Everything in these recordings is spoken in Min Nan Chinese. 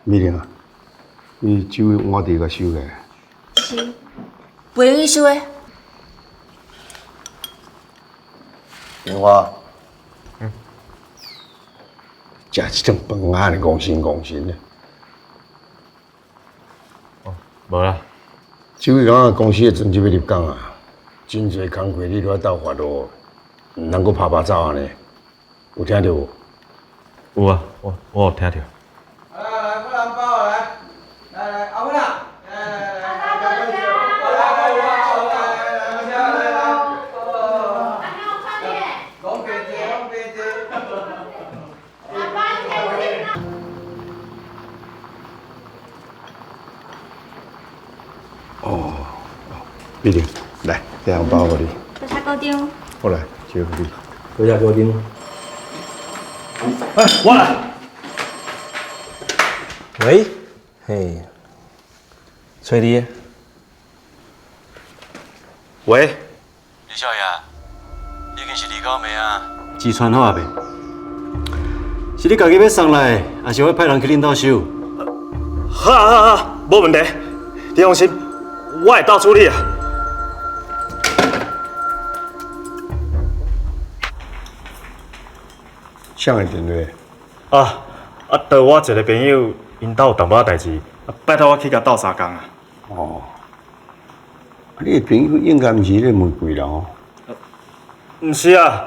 美玲啊，你酒碗佇共收起來。是，袂用去收的。棉花，嗯，食這頓飯啊，戇神戇神的。哦，無啦。手伊講公司的船就欲入港啊，真濟工課你都愛鬥發落，毋通閣拍拍走按呢。有聽著無？有啊，我有聽著。來來，快紅包來，來來，阿芬啊，來來來，來來來來來來，講白濟，講白濟。哦，美玲，來，這紅包予你。多謝股長。好來，這予你。多謝股長。哎，我來。喂，嘿，揣你。喂，李少爺，已經是二九暝啊，錢傳好啊未？是你家己欲送來，還是我派人去恁兜收？好啊好啊好，無問題，你放心，我會到處理啊。誰的電話？啊啊！就我一個朋友，𪜶兜有淡薄仔代誌，拜託我去共鬥相共啊。哦，啊，你的朋友應該毋是彼个玫瑰人哦。毋是啊，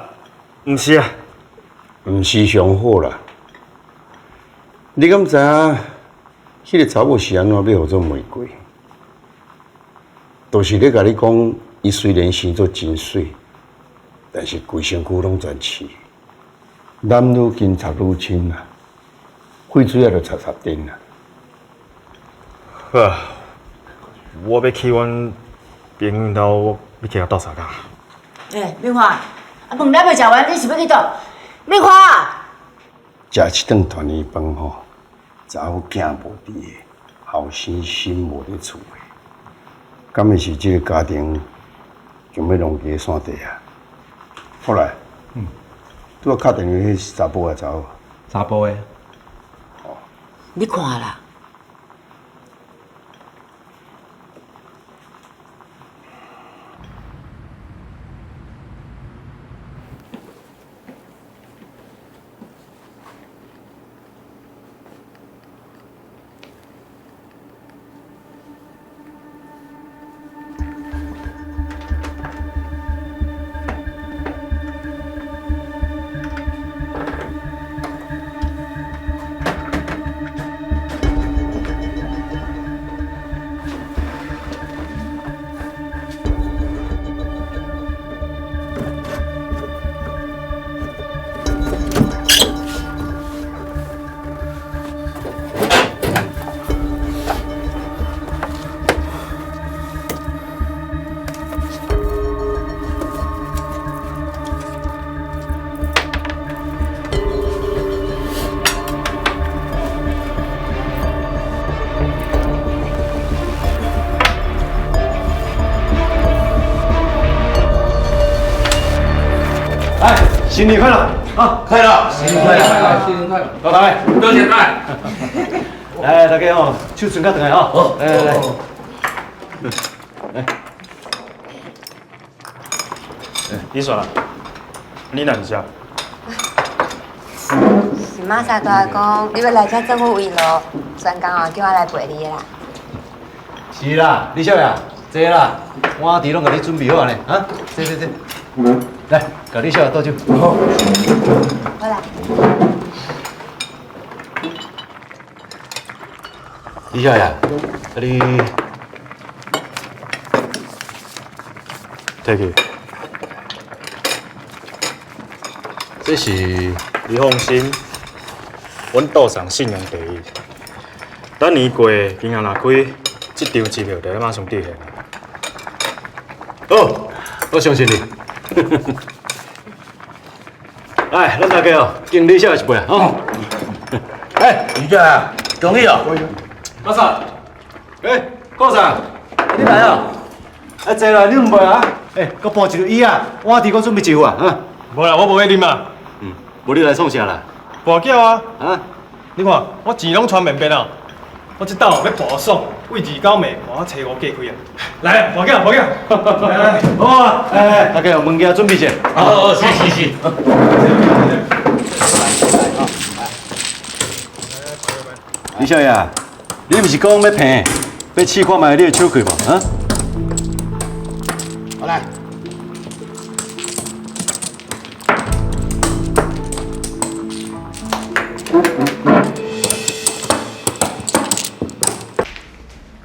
毋是啊，毋是上好啦。你敢知影？彼個查某是按怎欲號做玫瑰？就是咧共你講，伊雖然生做真媠，但是規身軀攏全刺，男愈近插愈深啊，血水仔就插插電啊。好啊，我欲去阮朋友兜，我欲去共鬥相共。欸，美花，啊飯還未食完，你是欲去佗？美花，食這頓團圓飯吼，查某囝無佇的，後生心無佇厝的，敢會是這个家庭想欲弄佇山地啊？後來，拄仔敲電話，彼是查埔還是查某？查埔的。你看啦。來，新年快樂！啊，快樂！新年快樂！新年快樂！老大，多謝大。來，大家吼，手伸較長來吼。好，來來來。來。李雪，你哪是啥？是馬薩大公，你欲來遮做伙慰勞，專工哦叫我來陪你的啦。是啦，李少爺，坐啦，碗匙攏共你準備好啊呢，啊，坐坐坐。來，共李少爺倒酒。好。好啦。李少爺，啊你，提去。這是，你放心，阮賭場信用第一。等年過，銀行若開，這張支票就馬上兌現。好，我相信你。來，咱大家哦，敬李少爺一杯啊！吼。哎，李少爺，恭喜哦！老三，哎，郭生，你來哦。啊，坐啦，你毋袂啊？哎，閣搬一個椅仔，碗匙閣準備一副啊！哈。無啦，我無欲啉啊。嗯，無你來創啥啦？跋筊啊！啊？你看，我錢攏揣便便啊，我這斗欲跋爽，為二九暝看初五過開啊！來，跋囝，跋囝，來來，好啊，哎，大家有物件準備者。哦，是是是。李少爺，你毋是講欲拼，欲試看覓你的手氣無？啊？好來。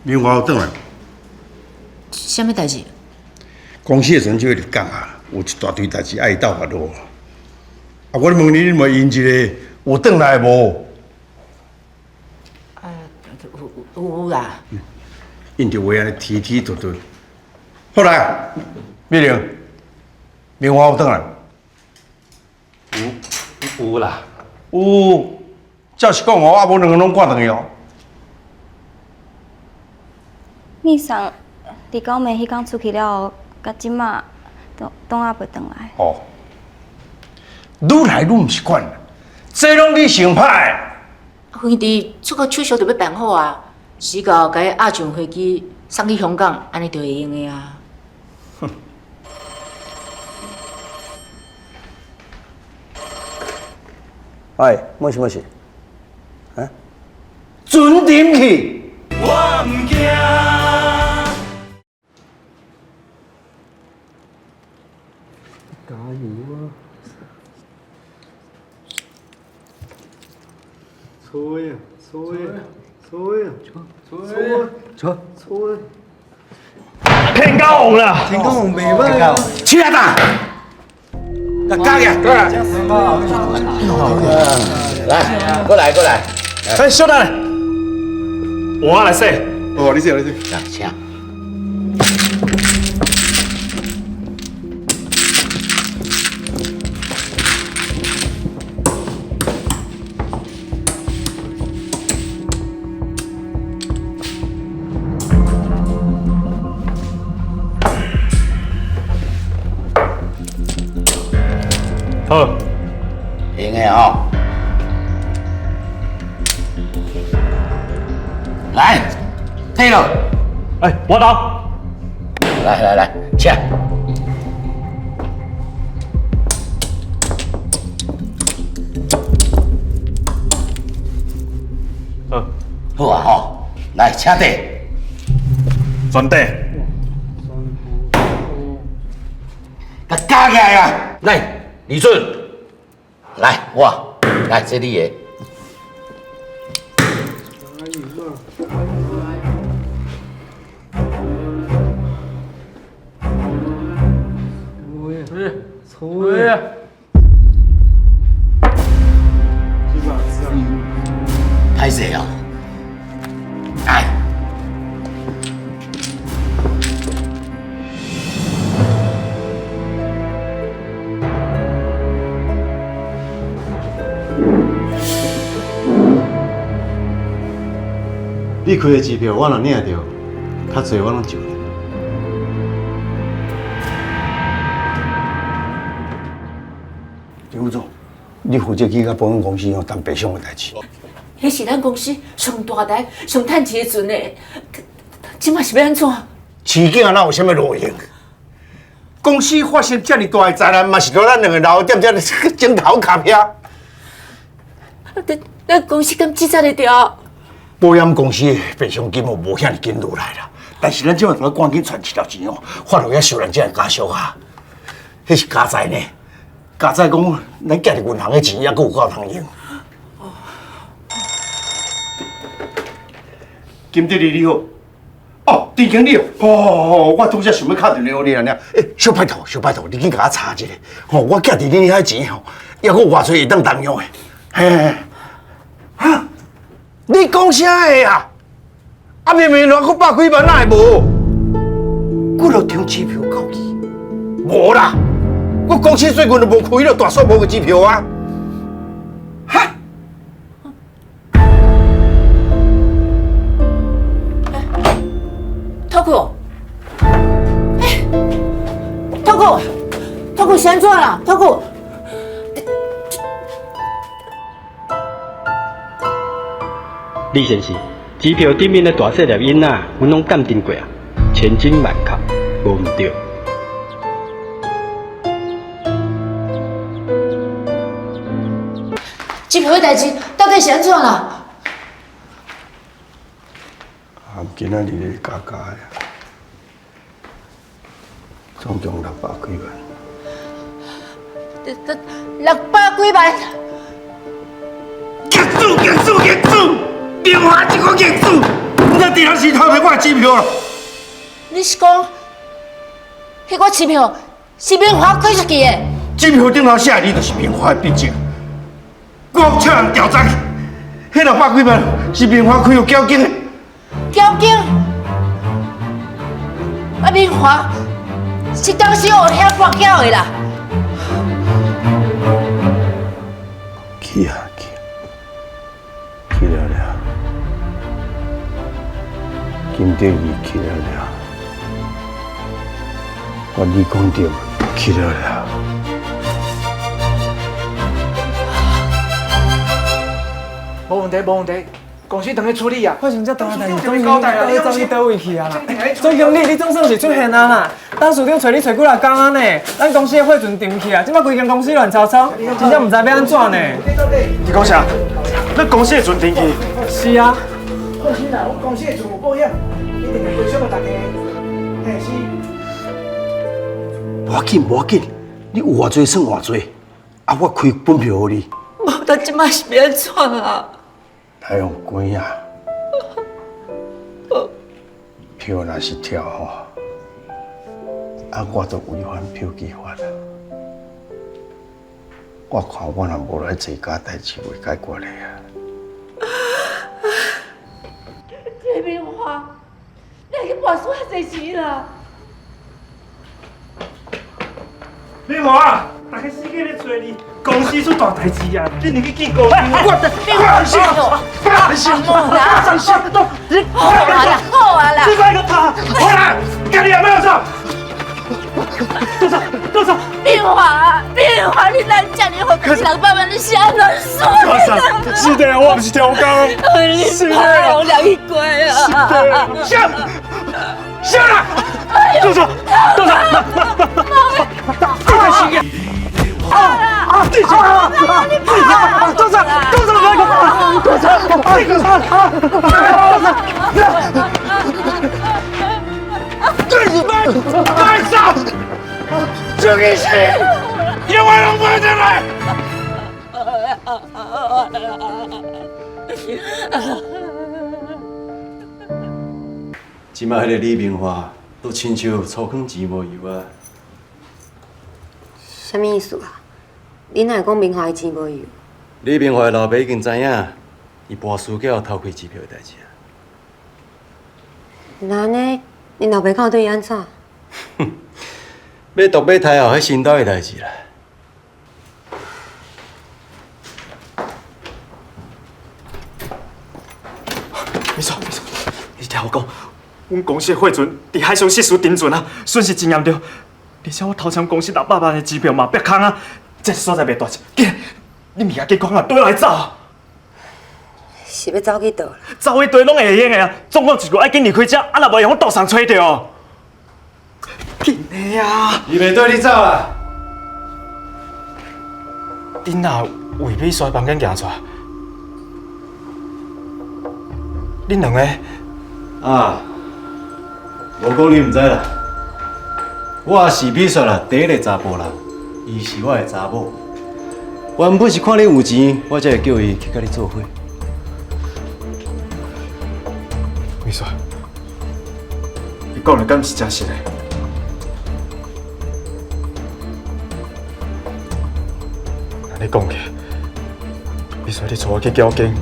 明华有转來？啥物代誌？公司的船長入港啊，有一大堆代誌愛鬥法落。啊，我咧問你，你問𪜶一个有轉來無？啊，有有啦。𪜶著話按呢提提突突。好來，美玲，明華有轉來？有啦。有，照實講哦，啊無兩个攏趕轉去哦。你送二九暝彼工出去了後，到這馬都都猶袂轉來。哦，愈來愈毋習慣，這攏你想歹。芬弟出國手續就欲辦好啊，時到共伊押上飛機送去香港，按呢就會用的啊。哼。喂，もしもし，啊？准點去。我毋驚。加油啊！吹啊吹啊吹啊吹吹吹！天狗王啦！天狗王袂歹啊！起来打！加起来！来，过来过来。哎，小等下，我來洗。哦，你洗你洗。來，請。好，用的哦。來，退了。哎，我投。來來來，請。好，好啊吼，來，請底。全底。佮加起來啊！來，李顺，來我，來這你的。吹啊！歹勢哦，來。你開的支票我若領著，較濟我攏就你。張總，你負責去佮保險公司哦談賠償的代誌。彼是咱公司上大台、上趁錢的船呢，這馬是欲按怎？市警哪有啥物路用？公司發生遮爾大的災難，嘛是靠咱兩个老踮遮枕頭跤癖。咱公司敢記載得著？保險公司的賠償金哦，無遐爾緊落來啦。但是咱這馬著愛趕緊揣一條錢哦，發落遐受難者的家屬啊。彼是家財呢，家財講咱寄佇銀行的錢猶閣有夠通用。金德利你好，哦，陳經理哦，我拄才想欲敲電話予你爾。欸，小拜託，小拜託，你緊共我查一下，吼，我寄佇恁遐錢吼，猶閣有偌濟會當動用的。嘿，哈，你講啥的啊？啊，明明偌閣百幾萬，哪會無？幾落張支票到期，無啦。我公司最近都無開彼个大數目的支票啊。哈？托库，欸，托库，托库是按怎啦？托库。李先生，支票頂面的大細粒印仔，阮攏鑑定過啊，千真萬確，無毋對。支票的代誌到底是按怎啦？啊，今仔日咧加加的，總共六百幾萬。六百幾萬。逆子，逆子，逆子！明華這個逆子，你知佇人是偷摕我的支票啦？你是講，彼個支票是明華開出去的？支票頂頭寫的字就是明華的筆跡。我請人調查去，彼六百幾萬是明華開予繳金的。繳金？啊，明華是當時學遐跋筊的啦。去啊去，去了了，金德義去了了，我李廣德去了了。無問題，無問題，公司當咧處理啊。發生這大代誌，總經理到底走去佗位去啊啦？總經理，你總算是出現啊啦！董事長揣你揣幾若工啊呢？咱公司的貨船沉去啊，這擺規間公司亂糟糟，真正毋知欲按怎呢？你講啥？咱公司的船沉去？是啊。放心啦，阮公司的船有保險，一定會賠償予大家。嘿，是。無要緊，無要緊，你有偌濟算偌濟，啊，我開本票予你。無，但這擺是欲按怎啊？太阳关啊！票若是跳吼，啊，我就違反票據法啦。我看我若無來坐監，代誌袂解決的啊。這明華，你去跋輸遐濟錢啦？明華，大家死緊咧揣你，公司出大代誌啊！你入去見公司。我放心，放心，放心，你好啊啦，好啊啦！你莫閣拍，好啦，家己也莫走。多少多少？明華，明華，你哪遮爾好？600萬你是按怎算的？是的，我毋是超工。你怕我兩去過啊！啥？啥啦？多少多少？啊！啊！地下！地下！多少多少？多少？多少？对不对？上！这个是，永远拢袂得来。这摆彼个李明华都親像粗糠錢無油啊！啥物意思啊？你哪會講明華的錢無油？李明華的老爸已經知影，伊跋輸叫偷開支票的代誌啊！那按呢，𪜶老爸敢有對伊按怎？欲毒欲刣哦，彼身兜的代誌啦。秘書，秘書，你聽我講，阮公司的貨船佇海上失事沉船啊，損失真嚴重，而且我偷簽公司600萬的支票嘛煏空啊，這所在袂大，緊，你物件緊講啊，綴來走。是欲走去佗啦？走去佗攏會用的啊，總講一句愛緊離開遮，啊若無會予杜桑揣著。緊的啊！伊袂綴你走啦。恁若為美雪房間行出來，恁兩個啊，無講你毋知啦。我是美雪啦，第一个查埔人，伊是我的查某。原本是看你有錢，我才會叫伊去佮你做伙。美雪，你講的敢是真實的？按呢講起，美雪，你帶我去繳金，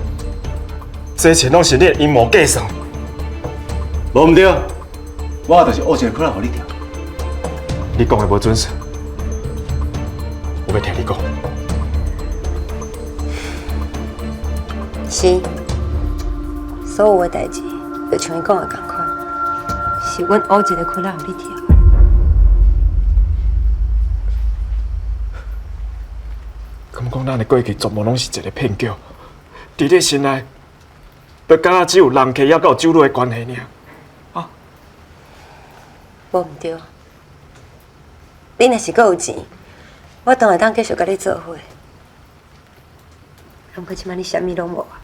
這一切攏是你的陰謀計算。無毋對，我就是烏一個窟仔予你跳。你講的無準绳，我欲聽你講。是，所有的代誌就像伊講的仝款，是阮烏一個窟仔予你跳。敢講咱的過去全部攏是一个騙局，佇你心內，就敢若只有人客抑阁有酒女的关系尔。无毋对，你若是阁有钱，我当然会当继续佮你做伙。毋过这摆你啥物拢无啊，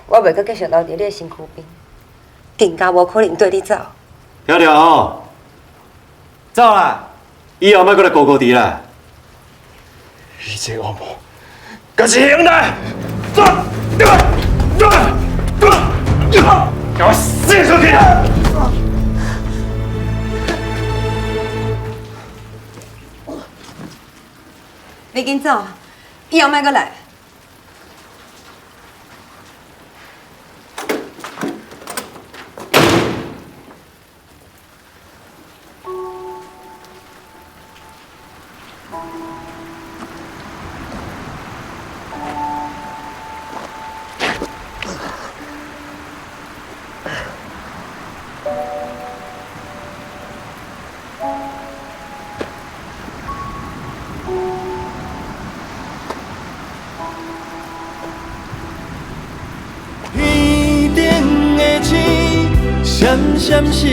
我袂阁继续留伫你的身躯边，更加无可能缀你走。听著吼，走啦！以后莫阁来顾顾伫啦。你这个恶魔，敢是兄弟！走，给我死出去！你紧走，以后莫阁来。天顶的星闪闪烁。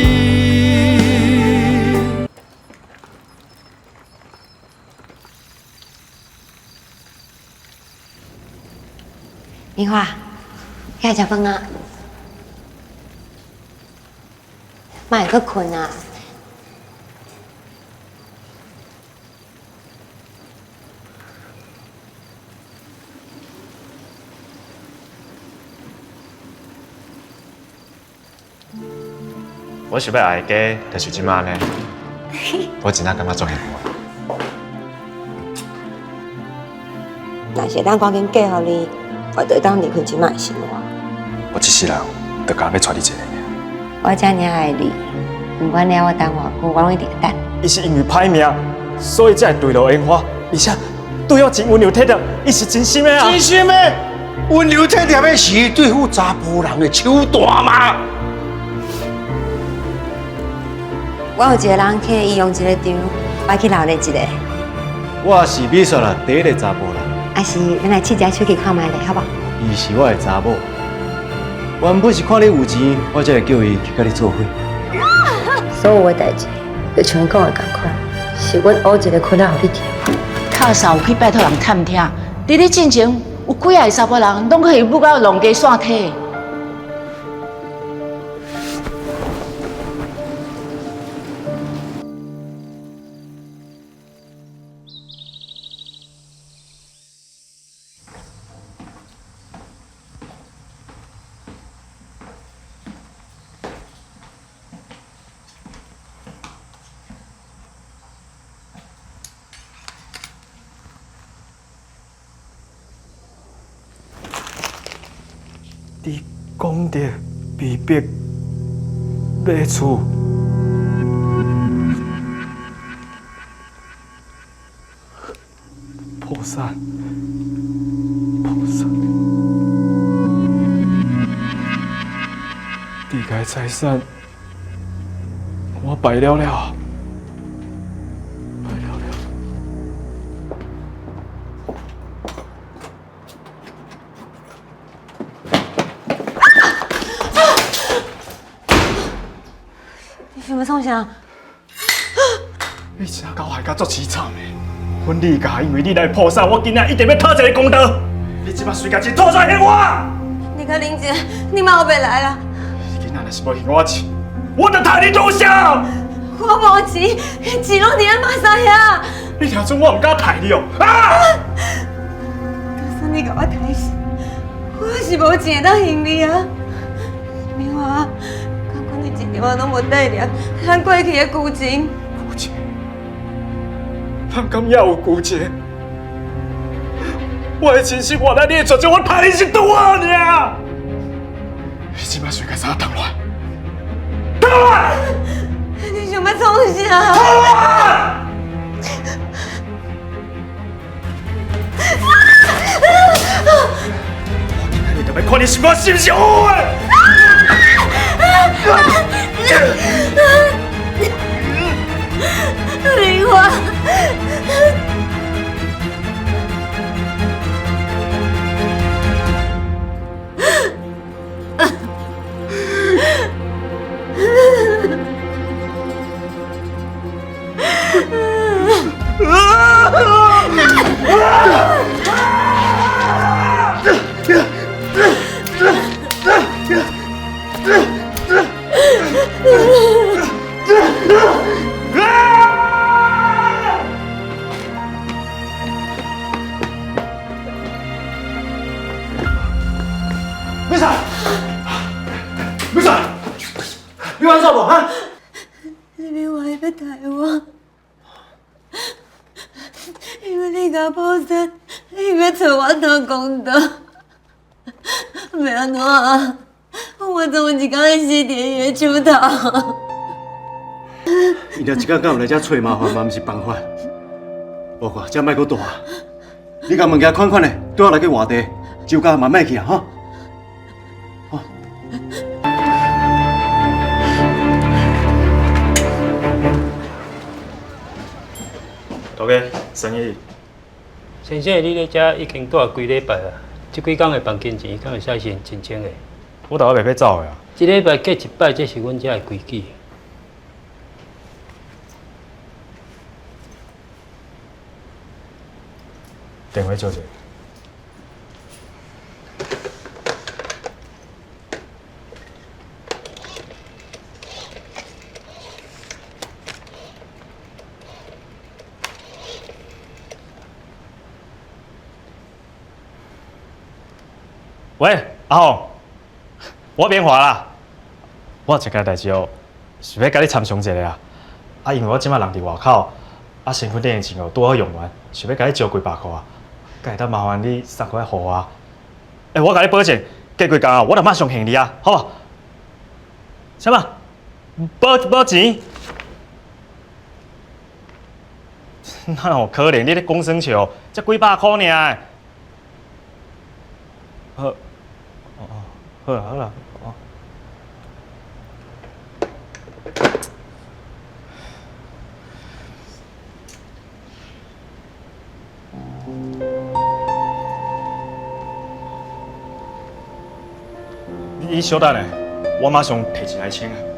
明华，起来食饭啊！莫会阁睏啊！我想欲爱的家，就是这马呢。我真正感觉足幸福。若是会当赶紧嫁予你，我就会当离开这摆的生活。我这世人就干欲娶你一个尔。我遮尔爱你，不管你爱我等偌久，我拢一定会等。伊是因为歹命，所以才会坠落烟花，而且对我真温柔体贴，伊是真心的啊！真心的，温柔体贴的是对付查埔人的手段吗？我有一个人客，伊用一个场，我去闹热一下。我是美雪啦，第一个查埔人。还是咱来试一下手机看觅咧，好无？伊是我的查某，原本是看你有钱，我才会叫伊去佮你做伙。所有的代志，就像伊讲的仝款，是阮乌一个困扰予你听。靠嫂有去拜托人探听，伫你进前有几仔个查埔人，拢去母到弄家线体。伫广德被逼买厝，破产，破产，你家财产我败了了。想欲创啥？你真甲我害甲足凄惨的，阮李家因为你来破产，我今仔一定欲讨一个公道。你这摆随家钱吐出来还我！你较冷静，你莫后白来啦！你今仔若是无还我钱，我就杀你同销！我无钱，钱拢伫咱马西遐。你听准我毋敢杀你哦！啊！就算你共我杀死，我也是无钱会当还你啊！明华。一点仔拢无缀念咱过去的旧情。旧情？咱敢也有旧情？我的真心换来你的绝情，我杀你是拄好尔。你这摆随个啥动乱？动乱！你想欲创啥？动乱！我今仔日就欲看你是我是毋是有的！明华，欲刣我，因为你共破产，伊欲揣我讨公道。欲按怎啊？我总有一工会死佇伊的手头。伊若一工到晚來遮揣麻煩嘛，毋是辦法。無看，這莫閣大。你共物件款款的，拄仔來去活地，酒家嘛莫去啊，吼。大家，生意。先生，你咧遮已經蹛幾禮拜啊？這幾工的房間錢敢會使先申請的？我大概袂欲走的啊。一禮拜隔一擺，這是阮遮的規矩。電話借者。喂，阿紅，我變華啦。我有一件代誌哦，想欲共你參詳一下啊。啊，因為我這擺人佇外口，啊，身軀頂的錢哦拄好用完，想欲共你借幾百箍啊，敢會當麻煩你送過來予我？欸，我共你保證，過幾工啊，我就馬上還你啊，好無？啥物？保錢？哪有可能？你咧講耍笑？才幾百箍爾。好，哦哦，好啦好啦，哦。你小等下，我馬上提錢來清啊。